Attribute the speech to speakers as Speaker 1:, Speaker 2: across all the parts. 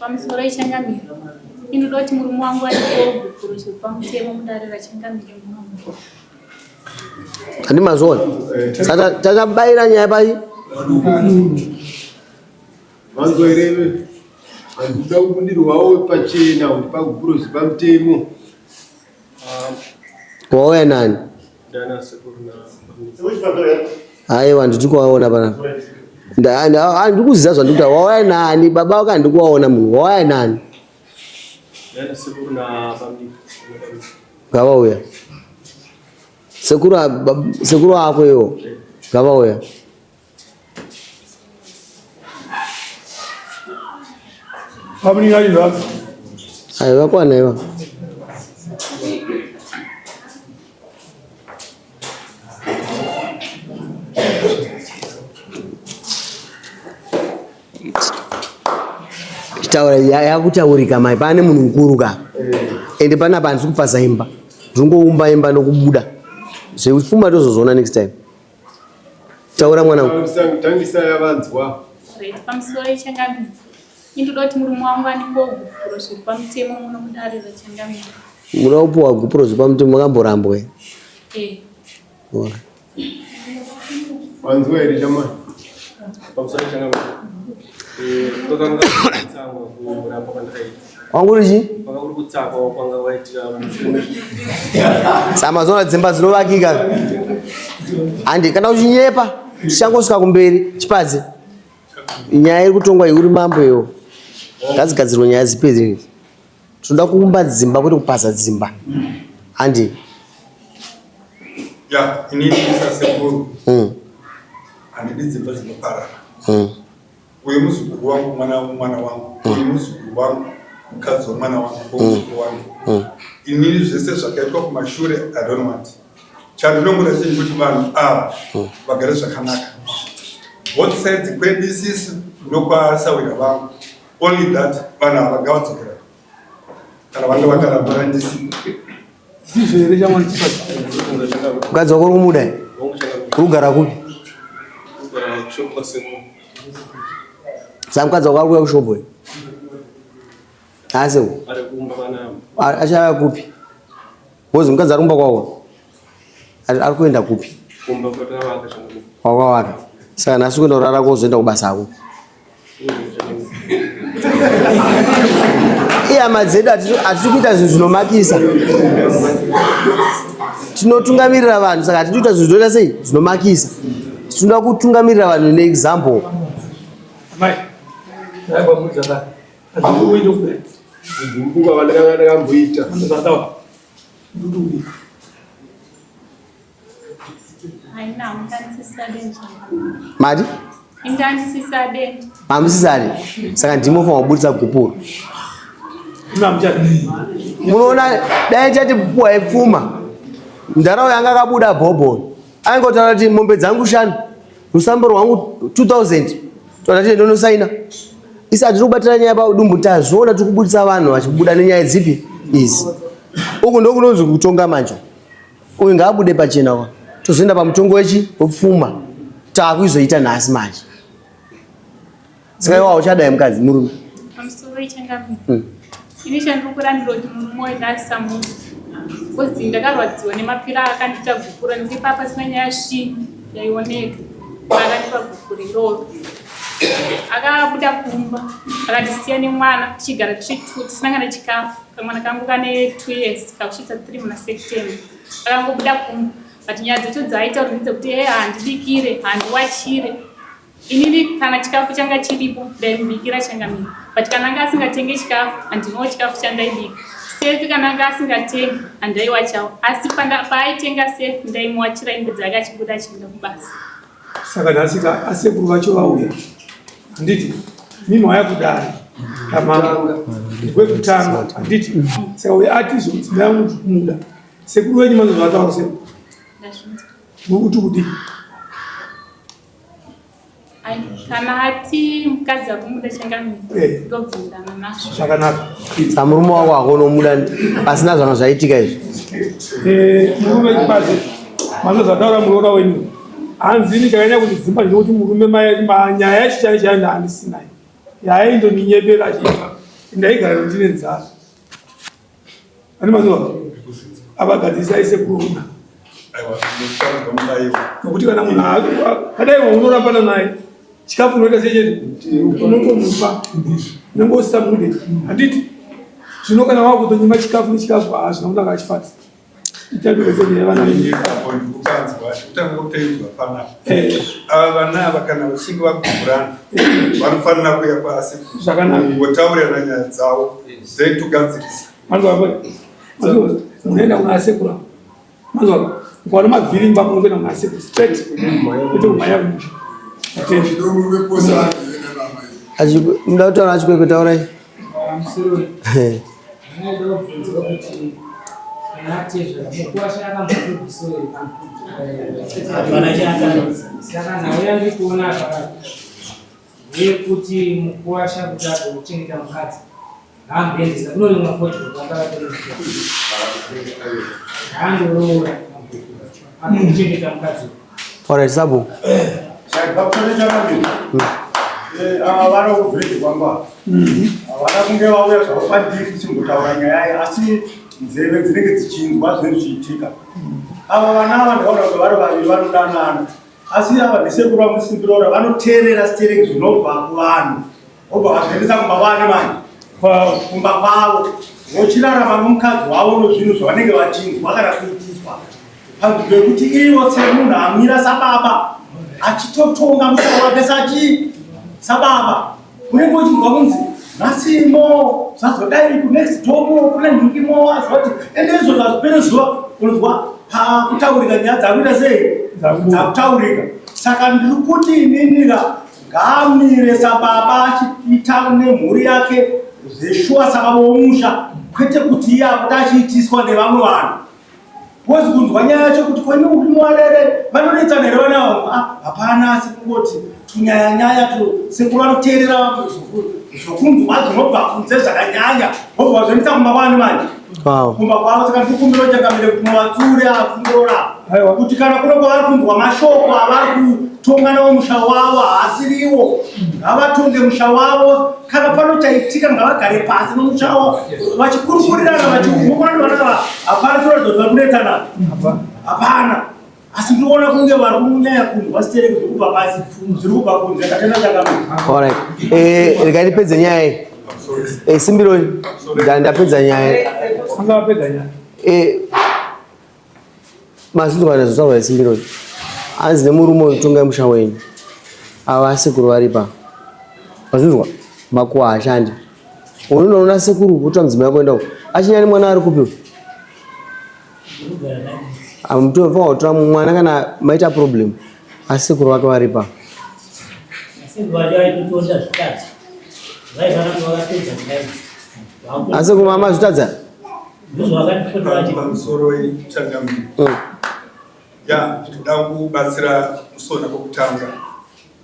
Speaker 1: Pamusoro ichangamire. Inoda kuti murume wangu aripo gupuro zviri pamutemo mudare rachangamire munomu.
Speaker 2: Handi mazviona? Saka takabayira nyaya pai?
Speaker 3: Manzwa here? Handikuda kubudirwawo pachena kuti pagupuro zviri pamutemo.
Speaker 2: Wauya nani? Aiwa nditi kuvaona panapa. Ndikuziva zvandikuta. Wauya nani? Baba wako handikuvaona munhu. Wauya nani? Ngavauya. Sekuru sekuru ako iwo. Ngavauya. Aiwa vakwana iva. Chitaura yakutaurika mai pane munhu mukuru ka. Ende panapa handisi kupaza imba. Ndingoumba imba nokubuda. Zvekupfuma tozozviona next time. Taura mwana wangu.
Speaker 3: Tangisa yavanzwa.
Speaker 1: Right, pamusoro ichangamire. Indoda kuti murume wangu andipowo gupuro zviri pamutemo muno mudare rachangamire.
Speaker 2: Munoda kupuwa gupuro zviri pamutemo makamborambwa here?
Speaker 1: Eh.
Speaker 2: Alright.
Speaker 3: Wanzwa here chamani?
Speaker 4: Pamusoro changamire. Eh, kwakanga kutsangwa kuramba kwandakaita.
Speaker 2: Wangu uri chii?
Speaker 4: Kwanga kuri kutsakwa kwanga kwaitika mushure
Speaker 2: Samazona dzimba dzinovakika. Handi kana uchinyepa tichangosvika kumberi chipadze. Nyaya iri kutongwa iyi uri mambo iwo. Ngadzigadzirwe nyaya dzipedze. Tinoda kuumba dzimba kwete kupaza dzimba. Handi.
Speaker 5: Ya, inini sasekuru. Handidi dzimba dzinoparara. Uyu muzukuru wangu mwana wemwana wangu. Uyu muzukuru wangu mukadzi wemwana wangu muzukuru wangu. Inini zvese zvakaitwa kumashure I don't want. Chandinongoda chinhu kuti vanhu ava vagare zvakanaka. Both sides kwedu isisu ndokwasawira vangu. Only that vanhu ava ngavadzokera. Kana vanga vakarambana ndisi.
Speaker 6: Ndizvo here chamwari chipati?
Speaker 2: Mukadzi wako uri kumuda here? Uri kugara kupi? Saka mukadzi wako ari kuuya kushop here? Haasi ku? Achauya kupi? Because mukadzi ari kumba kwako. Ari kuenda kupi? Kwakawaka. Saka nhasi kuenda kurara kozoenda kubasa ako. Ihama dzedu hatisi kuita zvinhu zvinomakisa. Tinotungamirira vanhu saka hatidi kuita zvinhu zvinoita sei zvinomakisa. Tinoda kutungamirira vanhu neexample.
Speaker 6: Amai,
Speaker 3: Kugumbuka vandakanga ndakamboita.
Speaker 2: Mati? Hamusisade. Saka ndimo unofanira kuburitsa gupuro. Munoona dai chati puwai pfuma. Ndarawo yanga akabuda bhobho. Aingotaura kuti mombe dzangu shanu, rusambo rwangu 2000. Toda tiende unosaina. Isi hatiri kubatira nyaya padumbu tazviona tiri kubudisa vanhu vachibuda nenyaya dzipi izi. Uku ndokunonzi kutonga manje. Uyu ngaabude pachena wa. Tozoenda pamutongo wechi wepfuma. Taakuizoita nhasi manje. Saka iwe hauchadai mukadzi murume.
Speaker 1: Pamusoro ichangamire. Ini chandiri kurambira kuti murume uyu ndaisamuda. Because ndakarwadziwa nemapira akandiita gupura nekuti ipapa pasina nyaya svinu yaioneka. Akandipa gupura iroro. Akabuda kumba akatisiya nemwana tichigara tiri two tisina kana chikafu. Kamwana kangu kane 2 years kakusvitsa 3 muna September. Akangobuda kumba but nyaya dzacho dzaaitaura ndedzekuti hey, handibikire handiwachire inini kana chikafu changa chiripo ndaimubikira changamire but kana anga asingatenge chikafu handinawo chikafu chandaibika sefi kana anga asingatengi handaiwachawo asi paaitenga sefi ndaimuwachira hembe dzake achibuda achienda kubasa
Speaker 6: Saka nhasi ka asekuru vacho vauya handiti mimi waya kudare kamambo ndikwekutanga handiti saka uyo ati izvo mudzimai wangu ndiri kumuda sekuru wenyu manzo zvataura sekuru muri kuti kudii
Speaker 1: Kana ati mukadzi akumuda changamire
Speaker 6: Eh.
Speaker 1: ndobvumirana nazvo.
Speaker 6: Zvakanaka.
Speaker 2: Saka murume wako hako unomuda pasina zvanga zvaitika izvi.
Speaker 6: Eh, murume chipazi manzo zvataura muroora wenyu hanzi ini chakanyanya kundidzimba ndinokuti murume manyaya yacho chaiyo chaiyo ndaandisinayo yaaindondinyebera achiita. Ndaigara ndine nzara. Ani mazuva avagadzisa sekuru nokuti kana munhu kadai unorambana naye chikafu unoita sechetu unotomupa unenge usisamude handiti zvino kana wakutonyima chikafu nechikafu hazvina kunaka achifadza
Speaker 5: Ava vana ava kana vachinge vakuburana vanofanira kuuya kwasi votaurirana nyaya dzavo then togadzirisa.
Speaker 6: Munoenda kuna asekuru manzwa ukaona mabviri imba munokuenda kuna asekuru straight kwete kumhanya kumusha.
Speaker 2: Muda kutaura achikwekwe taurai.
Speaker 7: Yekuti mukuwasha kuti agochengeta mukadzi haamboendesa kunorimwa fodya haandoroora agochengeta mukadzi.
Speaker 2: Alright, Sabu.
Speaker 8: Ava vana kuvillage kwangu ava havana kunge vauya zvavo kwandiri tichimbotaura nyaya iyi, asi nzeve dzinenge dzichinzwa zvinenge zvichiitika. Ava vana ava ndakaona kuti vari vaviri vanodanana, asi ava ndisekuru vamusimbirora vanoteerera stereki zvinobva kuvanhu, vobva vazviendesa kumba kwani manje kumba kwavo, vochirarama nomukadzi wavo nozvinhu zvavanenge vachinzwa kana kuitiswa panzvimbo yekuti ivo semunhu amira sababa achitotonga musoro wake sachi sababa unenge uchinzwa kunzi nhasimo zvazodai kunext domo kuna nhingimo azoti ende izvo zvazvipere zuva unonzwa pakutaurika nyaya dzakuita sei dzakutaurika saka ndiri kuti ininira ngaamire sababa achiita nemhuri yake zveshuwa sababa womusha kwete kuti iye apota achiitiswa nevamwe vanhu Wozi kunzwa nyaya yacho kuti kwenyu uri muwarere vanonetsana here vana avo? Ah, hapana asi kungoti tunyaya nyaya tu sekuru vanoteerera zvokunzwa zvinobva kunze zvakanyanya vobva vazoendesa kumba kwani manje kumba kwavo. Saka ndikukumbira changamire kuti muvatsure afungura kuti kana kuno kwavari kunzwa mashoko avari kutonga nawo musha wavo haasiriwo, ngavatonge musha wavo. Kana pano chaitika ngavagare pasi nomusha wavo vachikurukurirana vachimukonani vana ava hapana chinoratidza kuti vari kunetsana hapana, asi ndinoona kunge vari kunyanya kunzwa sitereki zviri kubva pasi zviri kubva kunze. Ndatenda changamire.
Speaker 2: Alright. Regai ndipedze nyaya iyi. Simbiro ndapedza nyaya.
Speaker 6: Anga vapedza nyaya.
Speaker 2: Mazvinzwa nezvotaurwa nesimbiro hanzi nemurume uyu tongai musha wenyu ava asekuru varipa mazvinzwa makuwa haashandi unonoona sekuru wotora mudzimai wako enda uko achinyani mwana ari kupi amutofa kutora mwana kana maita problem asi sekuru vake varipa asi sekuru mama zvitadza
Speaker 5: Pamusoro changamire. Ya, ndinoda kubatsira musona kwekutanga.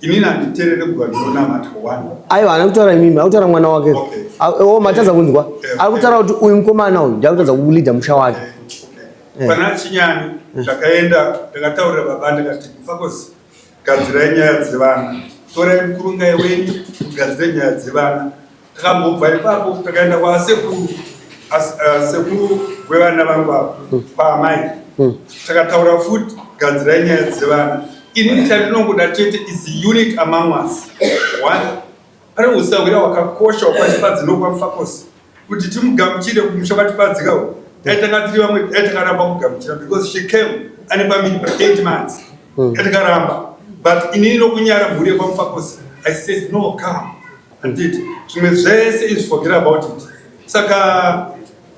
Speaker 5: Inini handiterere kubva ndinonamata one.
Speaker 2: Aiwa, haana kutaura imimi, akutaura mwana wake. Okay. Oh, matadza kunzwa. Ari kutaura kuti uyu mukomana uyu ndiye akutadza kuleader musha wake.
Speaker 5: Pana Chinyani ndakaenda ndakataurira baba ndikati Mfakosi gadzirai nyaya dzevana. Torai mukurungai wenyu mugadzire nyaya dzevana. Takambobva ipapo takaenda kwasekuru sekuru wevana vangu ava kwaamai takataura futi gadzirai nyaya dzevana. Inini chandinongoda chete is unit among us. One, pane usahwira hwakakosha hwakwachipadzi nokwaMufakosi kuti timugamuchire kumusha kwaChipadzi uko. Dai tanga tiri vamwe dai takaramba kugamuchira because she came ane pamiri pa 8 months. Dai takaramba. But inini nokunyara mhuri yekwaMufakosi I said no come. Handiti zvimwe zvese izvi forget about it. Saka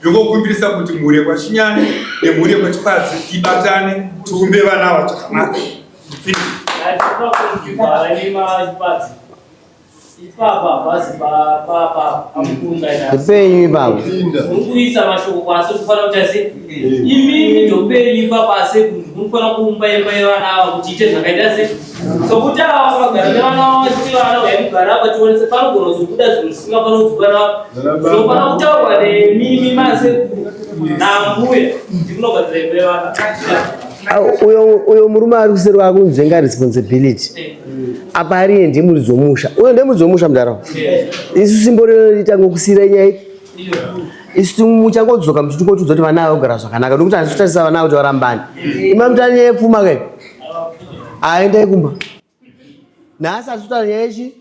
Speaker 5: ndingokumbirisa kuti mhuri yekwaChinyani nemhuri yekwaChipadzi ibatane tiumbe vana ava zvakanaka.
Speaker 2: Penyu ipapo.
Speaker 7: Murikuisa mashoko kwasi kufanira kuti asi imimi ndopenyu ipapo asi munofanira kuumba imba yevana ava kuti ite zvakaita se sokuti ava vagara nevana vavo vachiti vana uyai mugara apa tionese panogona kuzobuda zvinhu zvisingafaniri kuzobuda navo zvinofanira kutaurwa nemimi masekuru nambuya kuti munogadzira imba yevana.
Speaker 2: Uyo murume ari kuseri akunzvenga responsibility. Apa ariye ndiye muridzi wemusha. Uyo ndiye muridzi wemusha mudhara. Isu simbo rino kusira nyaya iyi. Isu muchangodzoka muchitingotiudza kuti vana ava kugara zvakanaka. Nokuti handisi kutarisa vana ava kuti varambani. Ima mutani nyaya yepfuma kai. Aendai kumba. Nhasi hatisi kutaura nyaya yechi.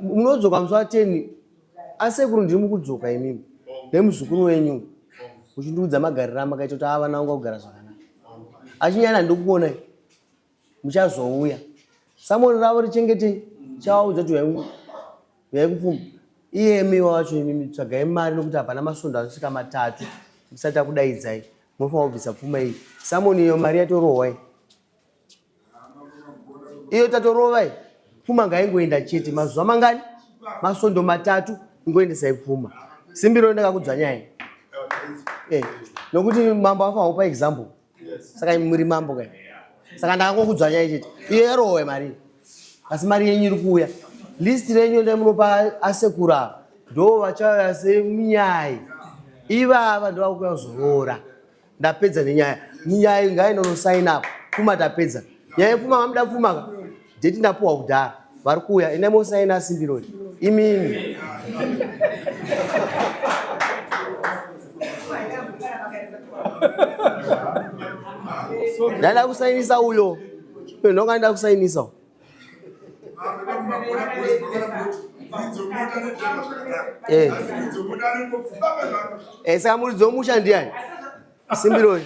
Speaker 2: Munodzoka musi wa 10. Asekuru ndiri mukudzoka imimi. Nemuzukuru wenyu. Muchindiudza magariro amakaita kuti ava vana vangu kugara zvakanaka. Achinyana ndikukuonai. Muchazouya. Samoni ravo richengetei. Chavaudza kuti uyai kupfuma. Iyemi wacho imimi tsvagai mari nokuti hapana masvondo anosvika matatu tisati takudaidzai. Munofanira kubvisa pfuma iyi. Samoni iyo mari yatorohwa iyi. Iyo tatorova iyi. Pfuma ngaingoenda chete mazuva mangani? Masvondo matatu ingoendesai pfuma. Simbiro ndakakudzvanyai. Eh, nokuti mambo afanira kupa example. Saka muri mambo kai. Saka ndakangokudzvanyai chete. Iyo yarohwa mari. Asi mari yenyu iri kuuya. List renyu ndai munopa asekuru ava. Ndo vachauya semunyai. Ivava ndo vakuuya kuzoroora. Ndapedza nenyaya. Munyai ngainono sign up. Pfuma tapedza. Nyaya yepfuma mamuda pfuma ka? Date ndapuwa kudhara. Vari kuuya endai mosaina simbiroi. Imimi. Ndaida kusainisa uyo. Uyo ndonga ndaida kusainisa. Eh. Eh, saka muridzi wemusha ndiani? Simbiroi.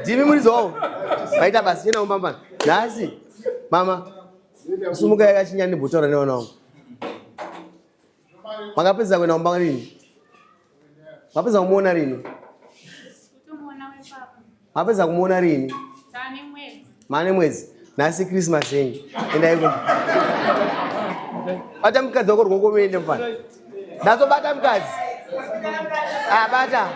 Speaker 2: Ndimi muridzi wawo. Vaita basi chena umbambana. Nhasi mama sumuka yakachinyani ndimbotaura nevana vangu. Makapedza kuenda kumba rini? Mapedza kumuona rini? Mapedza kumuona rini? Mane mwedzi. Nhasi Christmas yenyu. Endai kumba. Bata mukadzi wako rwoko muende mfana. Ndazobata mukadzi. Ah, bata.